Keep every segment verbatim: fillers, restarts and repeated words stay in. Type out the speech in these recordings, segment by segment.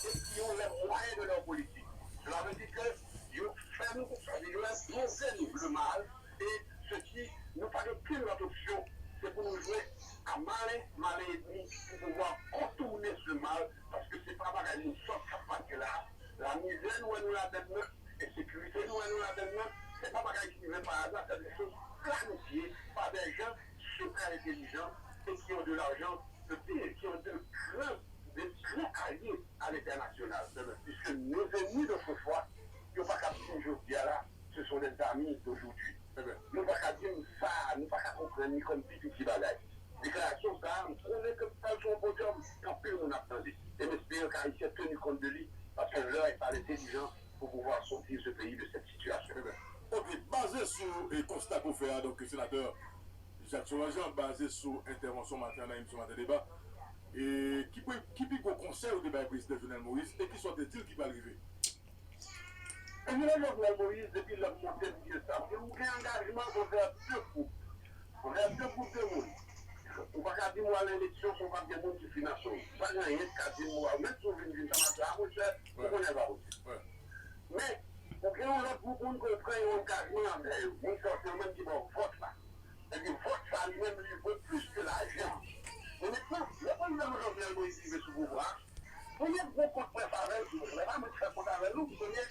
et qui ont les moyens de leur politique. Cela veut dire que yo fè nou, sa vle di yo enpoze nou le mal, e seki nou pa gen okenn lòt opsyon, se pou nou jwe a malen, malen edmi pou pouvwa kontourne se mal, paske se pa bagay moun sòt k ap pase la. Lamizè nou wè nou ladann nan, ensekirite nou wè nou ladann nan, se pa bagay ki rive pa aza, c'est des choses planifiées par des gens super intelligents et qui ont de l'argent, de, qui ont de grands, de grands alliés à l'international. Puisque nos ennemis d'autrefois, yo pa ka di m jodi a la, ce sont des amis d'aujourd'hui. Nou pa ka di m sa, nou pa ka konprann li kòm pi piti bagay. Deklarasyon sa a, m konnen ke pou l sou yon podyòm, anpil moun ap tande. E m espere ke Ayisyen teni kont de li, paske l'heure est à l'intelligence pour pouvoir sortir ce pays de cette situation. Ok, baze sou e, konsta ke w fè a, donk, senatè Jacques Sauvagean, baze sou entèvansyon maten an nan emisyon Maten Deba, e, ki, pi- ki pi gwo konsèy ou te bay prezidan Jovenel Moïse e ki sa w te di l ki pral rive? Prezidan Jovenel Moïse, depi lè m monte, m di l sa. M di l, ou gen angajman anvè de gwoup, anvè de gwoup de moun. Ou pa ka di m w al eleksyon san w pa t gen moun ki finanse w. Pa gen anyen ki ka di m w al, menm si w vin, vin sa maten an, monchè, ou konnen l pa posib. Men, ou gen yon lòt gwoup moun ke w pran yon angajman anvè yo. Moun sa yo se yo menm ki ba w vòt la. Epi vòt sa li menm li vo plis ke lajan. Men mentnan, lè prezidan Jovenel Moïse rive sou pouvwa a, premye gwo kont mwen favè l, lè pa mwen ki fè kont avè l non, premye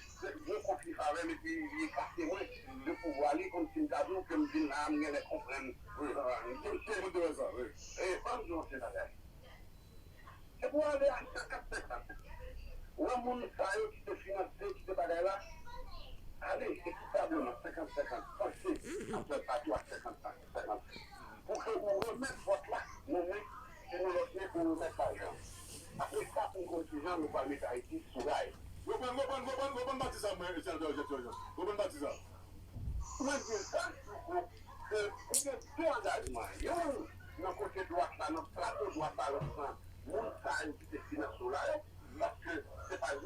gwo kont li favè l epi li ekate mwen de pouvwa li, kòmsi m ta di w ke m vin la a, m genlè konprann. Wi. Wi, m te, m te wè sa, wi. E, ban m di w yon ti bagay. Se pou ale a senkant senkant. Ou wè moun sa yo ki te finanse, ki te bagay la, ale ekitableman, senkant senkant. Panse a fè bato a senkant senkant. Pou ke ou remèt vòt la nan men, e nan lòt men ou remèt lajan. Apre sa, pou n konn kijan nou pral mete Ayiti sou ray. Reprann, reprann, reprann, reprann pati sa, mwen, senatè Jacques Sauvagean. Reprann pati sa. Mwen di l sa, Louko, ke ou gen de angajman. Youn nan kote dwat la, nan plato dwat balans lan,